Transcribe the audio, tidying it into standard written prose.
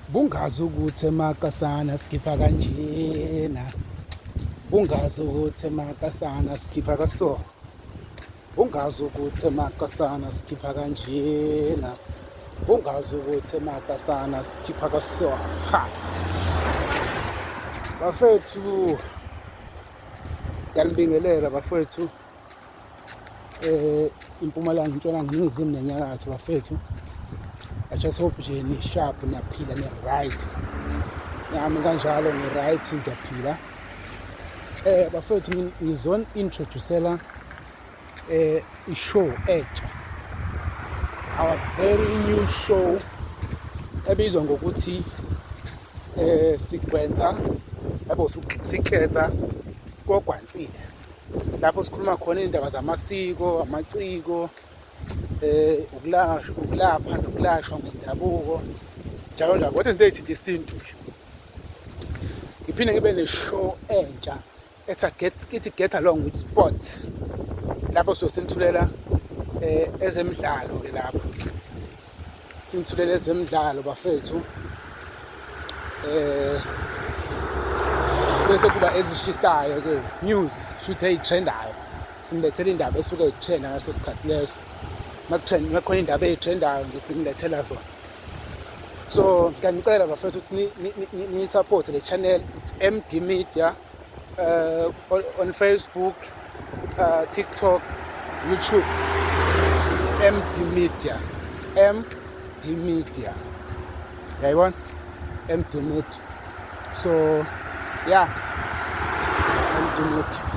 Bungazi ukuthi emakasana sikhipha kanjena. Bungazi ukuthi emakasana sikhipha kaso. Bungazi ukuthi emakasana sikhipha kanjena. Bungazi ukuthi emakasana sikhipha kaso. Ha. Bafethu ngiyanibingelela bafethu. Impumalanga, intshonalanga, iningizimu nenyakatho bafethu. I just hope nje ni sharp, niyaphila, ni right. Nami kanjalo ngi right, ngiyaphila. Bafethu ngizon introducela i-show entsha. Our very new show ebizwa ngokuthi sigwenza yabo sikleza kogwansile. Lapho sikhuluma khona iy'ndaba zamasiko, amaciko, ukulashwa, ukulapha nokulashwa ngendabuko, njalo njalo, kodwa izinto ey'thinta isintu nje. Ngiphinde ngibe ne-show entsha ethi get, ithi Get Along with Sport, lapho sizobe sinithulela ezemidlalo-ke lapho sinithulela ezemidlalo bafethu, bese kuba ezishisayo ke news, shuthi ey'trendayo, sinilethela indaba esuke iy'trenda ngaleso sikhathi leso. Makutrend, makukhona indaba ey'trendayo nje sinilethela zona. So ngiyanicela bafethu ukuthi niyi-support le channel. It's MD Media on Facebook, TikTok, YouTube. It's MD Media, MD Media, yayibona, MD Media. So yeah, MD Media.